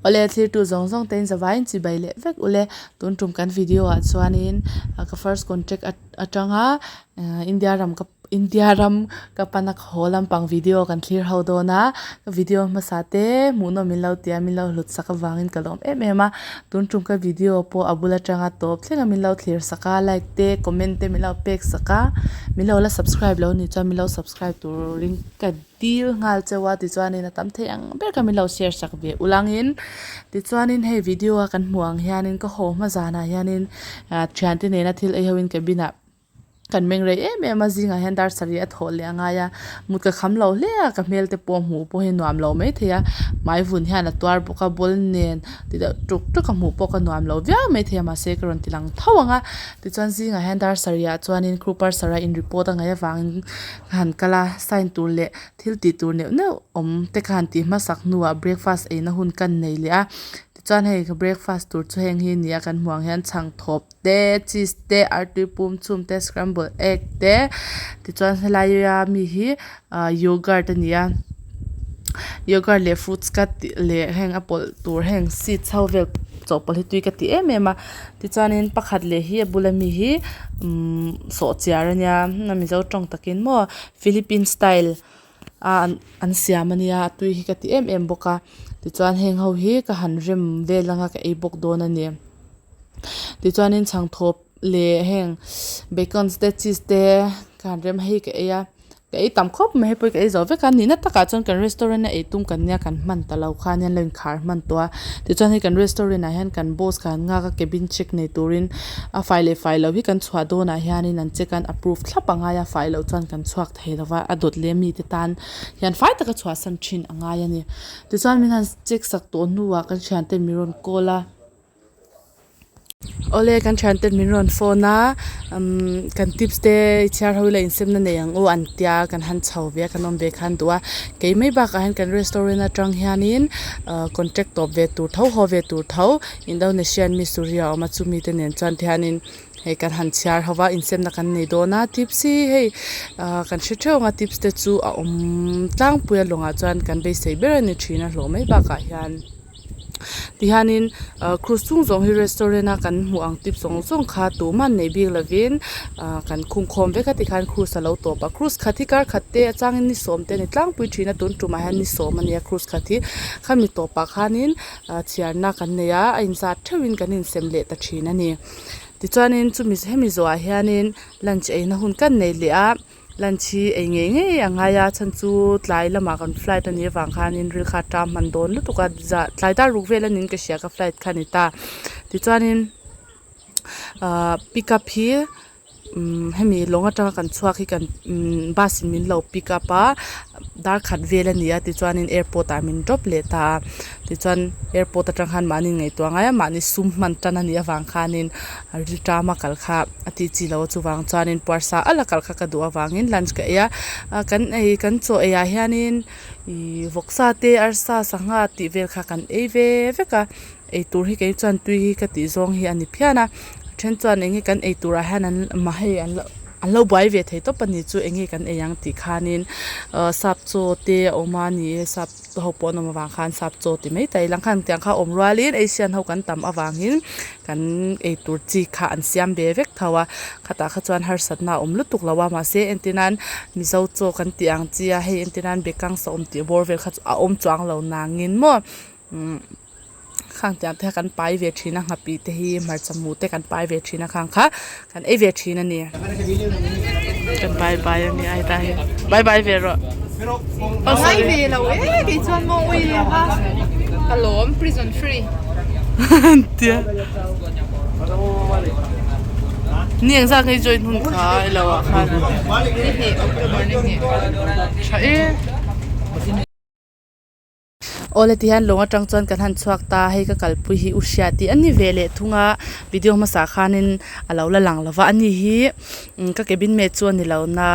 Awle thlir tu zawng zawng te in zavaiin chibai leh vek ule tun tum kan video ah chuanin ka first contract atanga India ram ka India ram ka pana ka haw lampang video kan thlir ho dawn a ka video hmasa te hmuhnawm min lo ti a min lo hlut sak avangin ka lawm em em a tun tum ka video pawh a bul atanga tawp thleng a min lo thlir sak a like te comment te min lo pek sak a min lo la subscribe lo nih chuan min lo subscribe turin ka dil nghal cheu a tichuanin a tam thei ang ber kha min lo share sak ve ulangin tichuanin hei video a kan hmuh ang hianin ka haw hma zanah hianin ah thiante nena thil ei hoin cabin ah kan meng rei em em a zingah hian dar sarih a thawh leh a ngai a mut ka kham lo hle a ka hmel te pawh hmuh pawh hi nuam lo maithei a hmai vun hian a tuar bawk a ball nen ti deuh tuk tuk a hmuh pawh ka nuam lo viau maithei a mahse ka rawn ti lang tho ang a tichuan zingah hian dar sarih ah chuanin crew parser a in report a ngaih avangin ka han kal a sign tur leh thil tih tur neuh neuh awm te kha han tih hmasak hnuah breakfast eina hun kan nei leh a tichuan hei ka breakfast tur chu heng hi a ni a kan hmuh ang hian chhangthawp te cheese te artui pum chhum te scramble egg te tichuan helaia mi hi ah yoghurt a ni a yoghurt leh fruits ka tih leh heng a pawlh tur heng seeds ho vel chawhpawlh hi tui ka ti em em a tichuanin pakhat leh hi a bula mi hi umm sawhchiar a nia a mizo tawng takin maw philippine style a an siam a nia a tui hi ka ti em em bawk a tichuan heng ho hi ka han rem vel anga ka ei bawk dawn a ni tichuanin chhangthawp leh heng bacons te cheese te ka han rem hei ka ei a. Ka ei tam khawp mai hei pawh hi ka ei zo vek a nihna takah chuan kan restaurant a ei tum kan nia kan hman ta lo khan hian lo inkhar hman tawh a tichuan hei kan restaurant ah hian kan boss kha an nghak a cabin check nei turin a fai leh fai loh hi kan chhuah dawnah hianin an check a an approve thlap a ngai a fai loh chuan kan chhuak thei lo va a dawt leh mite tan hian fai taka chhuahsan thin a ngai a ni tichuan min han check sak tawh hnuah kan thiante min rawn call a. Awle kan thian ten min rawn phone a umm kan tips te i chhiar ho ila insemna nei ang u an tia kan han chho ve a kan awm ve khan duh a kei mai bakah hian kan restaurant atang hianin ah contract tawp ve tur tho haw ve tur tho Indonesian mi Suria a awm a chumi te nen chuan tihianin hei kan han chhiar ho va insemna kan nei dawn a tips hi hei ah kan hre theuh ang a tips te chu a awm tlangpui a lawngah chuan kan beisei ber a ni thin a hlawh mai bakah hian. Tihianin ah cruise chung zawng hi restaurant a kan hmuh ang tip zawng zawng kha tumah nei bik lovin ah kan khung khawm vek a tikhan cruise a lo tawp a cruise khat hi kar khat te a changin ni sawm te a ni tlangpui thin a tun tumah hian ni sawm a nia cruise khat hi khami tawpah khanin ah chhiarna kan nei a a inzat theuhin kan insem leh ta thin a ni tichuanin chumi hemi zawhah hianin lunch eina hun kan nei leh a. Lunch hi ei ngei ngei a ngai a chhan chu tlai lamah kan flight a nih avang khanin ril kha a ṭam hman dawn lutuk a zah tlai dar ruk vel a niin ka hria ka flight kha a ni ta tichuanin ahh pick up hi umm hemi lawng atanga kan chhuak hi kan umm bus in min lo pick up a dar khat vel a ni a tichuanin airport ah min drop leh ta a tichuan airport atang khan mahni ngaihtuah ngai a mahni sum hman tan a nih avang khanin ril ṭam a kal kha. A tih chi lo chuvang chuanin puarsa alh a kal kha ka duh avangin lunch ka ei a ah kan ei kan chaw ei ah hianin ihh vawksa te arsa sangha tih vel kha kan ei ve vek a eitur hi kei chuan tui hi ka tih zawng hi a ni phian a a then chuan eng nge kan ei turah hian an mah hei an lo an lo buai ve thei tawp a ni chu eng nge kan ei ang tih khanin ah sap chaw te a awm a ni e sap ho pawh an awm avang khan sap chaw ti mai ta ilang khan tiang kha awm rualin asian ho kan tam avangin kan eitur chi kha an siam ve vek tho a khatah kha chuan harsatna a awm lutuk lo a mahse entir nan mizo chaw kan tih ang chi a hei entir nan bekang saum tih bawr vel kha chu a awm chuang lo nangin maw umm khang tiang te kha kan pai ve thin a nghapih te hi hmarcha mu te kan pai ve thin a khang kha kan ei ve thin a ni kan bye bye a ni a hetah hian bye bye ve rawh Ngai ve lo e kei chuan maw ui ha ka lawm prison free tia ni ang zat nge join hun kha ilo ah khan ni hnih October ni hnih tha e. Awle ti hian lawng atang chuan kan han chhuak ta a hei ka kalpui hi u hria tih a ni ve leh thung a video hmasa khanin a lo la lang lo va ani hi ka cabin mate chu a ni lo na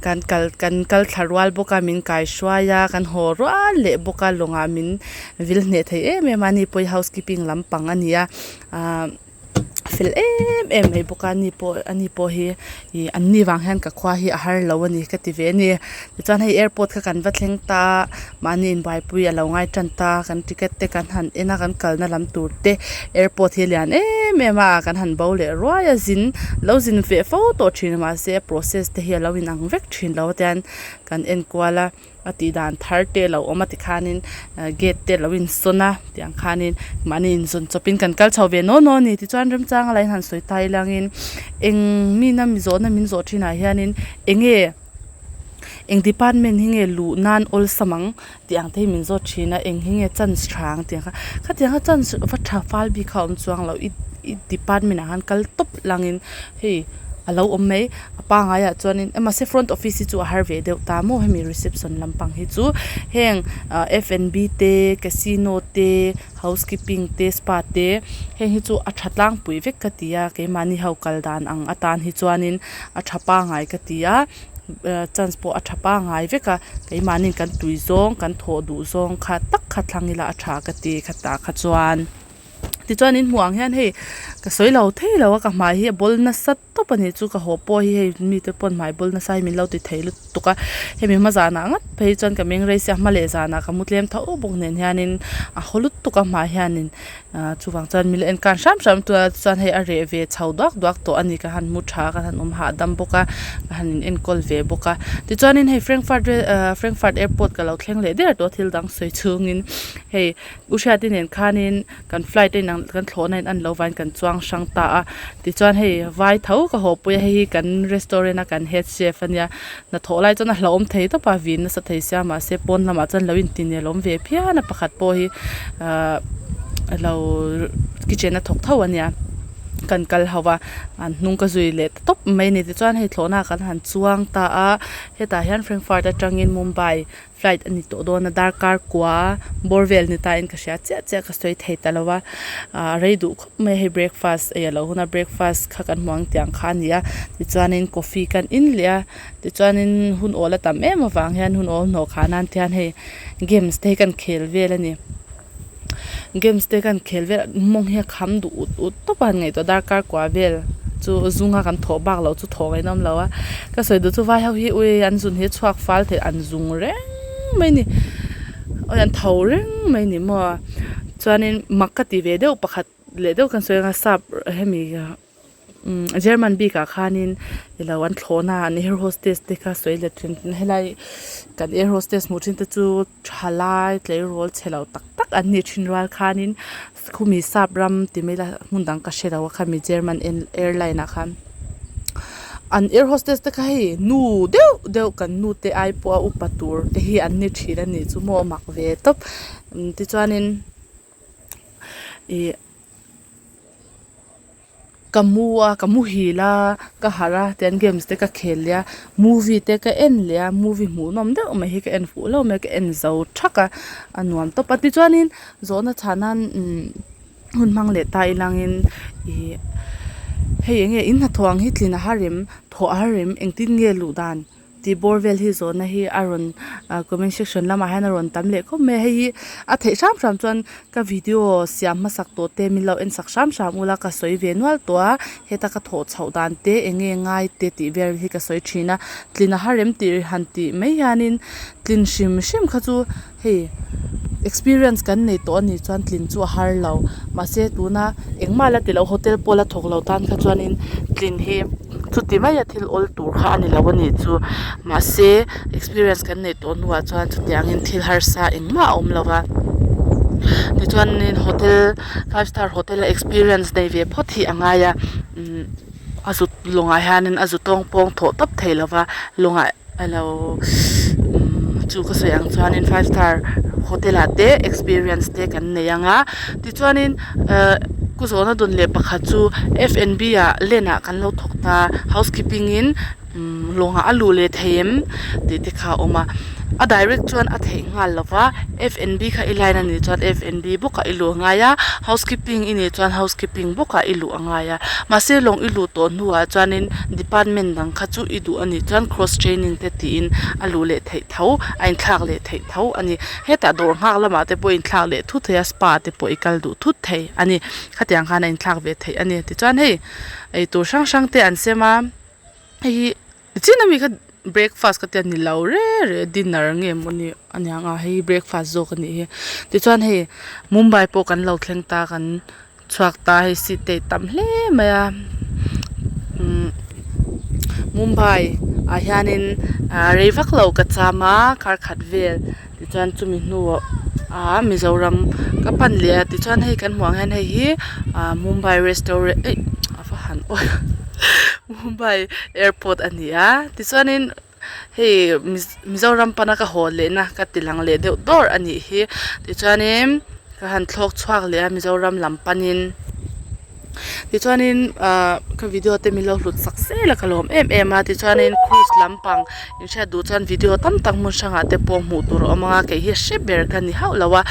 kan kal kan kal thla rual bawk a min kai hruai a kan haw rual leh bawk a lawngah min vil hneh thei em em a ani pawh hi housekeeping lampang a ni a ahh. fel em em mai bawk a ani pawh ani pawh hi ih an ni vang hian ka khua hi a har lo a ni ka ti ve a ni tichuan hei airport kha kan va thleng ta a mahni inbuaipui a lo ngai tan ta kan ticket te kan han en a kan kalna lam tur te airport hi a lian em em a kan han bo leh ruai a zin lo zin ve fo tawh thin mahse a process te hi a lo inang vek thin lo a tian kan en kual a. A tih dan thar te alo awm a tikhanin gate te alo insawn a tiang khanin mahni inzawn chawpin kan kal chho ve naw naw a ni tichuan remchang a la in han sawi ta ilangin eng mi na mi zawhna min zawh thinah hianin eng nge eng department hi nge luh nan awlsam ang tih ang te hi min zawt thin a eng hi nge chance tha ang tih ang kha khatiang a chance va tha fal bik kha a awm chuang loh i i department ah khan kal tawp langin hei a lo awm mai. A pangaiah chuanin mahse front office hi chu a har ve deuh ta maw hemi reception lampang hi chu heng ah F and B te casino te housekeeping te spa te heng hi chu a tha tlangpui vek ka ti a keimahni ho kal dan ang atan hi chuanin a tha pangai ka ti a chance pawh a tha pangai vek a keimahni kan tui zawng kan thawh duh zawng kha tak kha thlang ila a tha ka ti khatah kha chuan. Tichuan in hmuh ang hian hei ka sawi lo thei lo a ka hmai hi a bawl nasa tawp a ni chu ka haw pawh hi hei mite pawn hmai bawl nasa hi min lo ti thei lutuk a hemi hma zanah ngat phei chuan ka meng rei sia hma leh zanah ka mu tlem tho bawk nen hianin a haw lutuk a hmai hianin ah chuvang chuan min la en kan hram hram tur a chuan hei a reh ve chho duak duak tawh a ni ka han mu tha a ka han awm hahdam bawk a ka han in enkawl ve bawk a tichuanin hei Frankfurt ah Frankfurt airport ka lo thleng leh der tawh a thil dang sawi chhungin hei. U Hriati nen khanin kan flight a inang kan thlawhna in an lo vain kan chuang hrang ta a tichuan hei vai tho ka haw pui a hei hi kan restaurant a kan head chef ania hnathawh lai chuan a hlauhawm thei tawp a vin nasa thei sia mahse pawn lamah chuan lo intinel awm ve phian a pakhat pawh hi ahh lo kitchen a thawk tho ania kan kal ho a an hnung ka zui leh ta tawp mai a ni tichuan hei thlawhna ah kan han chuang ta a hetah hian Frankfurt atangin Mumbai flight a ni tawh dawn a darkar kua bawr vel ni ta in ka hria chiah chiah ka sawi thei ta lo a ah rei duh khawp mai a hei breakfast ei a lo hun a breakfast kha kan hmu ang tiang kha a ni a tichuanin coffee kan in leh a tichuanin hun awl a tam em avang hian hun awl hnawh khah nan te hian hei games te hi kan khel vel a ni. Games te kan khel vel mawng hi a kham duh ut ut tawp a han ngaihtuah darkar kua vel chu zunga kan thawh bak loh chu thawh ngaih nawm lo a ka sawi duh chu vai ho hi ui an zun hi a chhuak fal thei an zung reng mai a ni awi an tho reng mai a ni maw chuanin mak ka ti ve deuh pakhat leh deuh kan sawi anga sap hemi. Umm German bikah khanin ilo an thlawhna an air hostess te kha sawi let thin helai kan air hostess hmuh thin te chu thalai tleirawl chhe lo tak tak an nih thin rual khanin khumi sap ram ti mai ila hmun dang ka hre lo a khami German airline ah khan an air hostess te kha hei nu deuh deuh kan nu te ai pawh a upa tur te hi an ni thin a nih chu maw a mak ve tawp tichuanin ih. Ka mu a ka muhil a ka harh a tian games te ka khel leh a movie te ka en leh a movie hmuhnawm deuh mai hi ka en fuh hlauh mai a ka en zo thak a a nuam tawp a tichuanin zawhna chhan nan umm hun hmang leh ta ilangin ih hei eng nge in hnathawh ang hi tlin a har em thawh a har em engtin nge luh dan. Tih bawr vel hi zawhna hi a rawn ah comment section lamah hian a rawn tam leh khawp mai a hei hi a theih hram hram chuan ka video siam hmasak tawh te min lo en sak hram hram ula ka sawi ve nual tawh a heta ka thawh chhoh dan te eng nge ngai te tih vel hi ka sawi thin a tlin a har em tih han tih mai hianin tlin hrim hrim kha chu hei experience kan nei tawh a nih chuan tlin chu a har lo mahse tuna engmah la tilo hotel pawh la thawk lo tan kha chuanin tlin hi chuti maia thil awl tur kha a ni lo a nih chu mahse experience kan neih tawh hnuah chuan chutiangin thil harsa engmah a awm lo va tichuanin hotel five star hotel a experience nei ve phawt hi a ngai a umm a zut lawngah hianin a zu tawng pawng thawh tawp thei lo va lawngah. Alo umm chu ka sawi ang chuanin five star hotel ah te experience te kan nei ang a tichuanin ehh ku zawhna dun leh pakhat chu F and B ah len ah kan lo thawk ta housekeeping in umm lawngah a luh leh thei em tih te kha a awm a. A direct chuan a theih nghal lo va, F&B kha i line a nih chuan F&B bawkah i luh a ngai a, housekeeping i nih chuan housekeeping bawkah i luh a ngai a. Mahse lawng i luh tawh hnuah chuanin department dang kha chu i duh a nih chuan cross training te tiin a luh leh theih tho, a inthlak leh theih tho a ni. Hetah dawr nghak lamah te pawh i inthlak leh thut thei a, spa te pawh i kal duh thut thei a ni. Khatiang khan a inthlak ve theih a ni. Tichuan hei eitur hrang hrang te an sem a, hei hi. Nichin ami kha breakfast ka tia ni lo re re dinner nge maw ni a niang a hei breakfast zawk a nih hi tichuan hei mumbai pawh kan lo thleng ta kan chhuak ta hei seat te a tam hle mai a umm mumbai ah hianin ah rei vak lo ka cham a kar khat vel tichuan chumi hnuah ah mizoram ka pan leh a tichuan hei kan hmuh ang hian hei hi ah mumbai restaurant eih a va han awi Mumbai airport a ni a tichuanin hei Mizoram pana ka haw lehna ka ti lang leh deuh dawr a nih hi tichuanin ka han thlawk chhuak leh a Mizoram lam panin tichuanin ahh ka video te min lo hlut sak zel a ka lawm em em a tichuanin cruise lampang in hriat duh chuan video tam tak hmun hrangah te pawh hmuh tur a awm ang a kei hi hre ber ka ni hauh lo a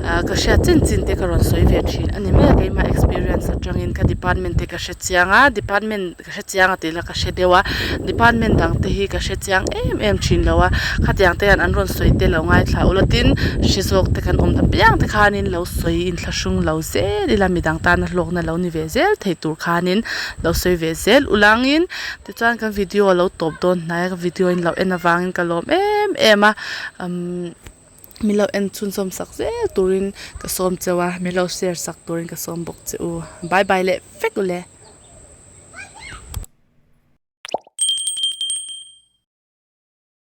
ah ka hriat chin chin te ka rawn sawi ve thin a ni mai a keimah experience atangin ka department te ka hre chiang a department ka hre chiang a tih lah ka hre deuh a department dang te hi ka hre chiang em em thin lo a khatiang te hian an rawn sawi te lo ngaithla ula tin hre zawk te kan awm ta piang te khanin lo sawi inthlahrung lo zel ila midang tana hlawkna lo ni ve zel thei tur khanin lo sawi ve zel ulangin tichuan kan video a lo tawp dawn hnai a ka video in lo en avangin ka lawm em em a umm min lo en chhunzawm sak zel turin ka sawm cheu a min lo share sak turin ka sawm bawk che u bye bye leh vek ule.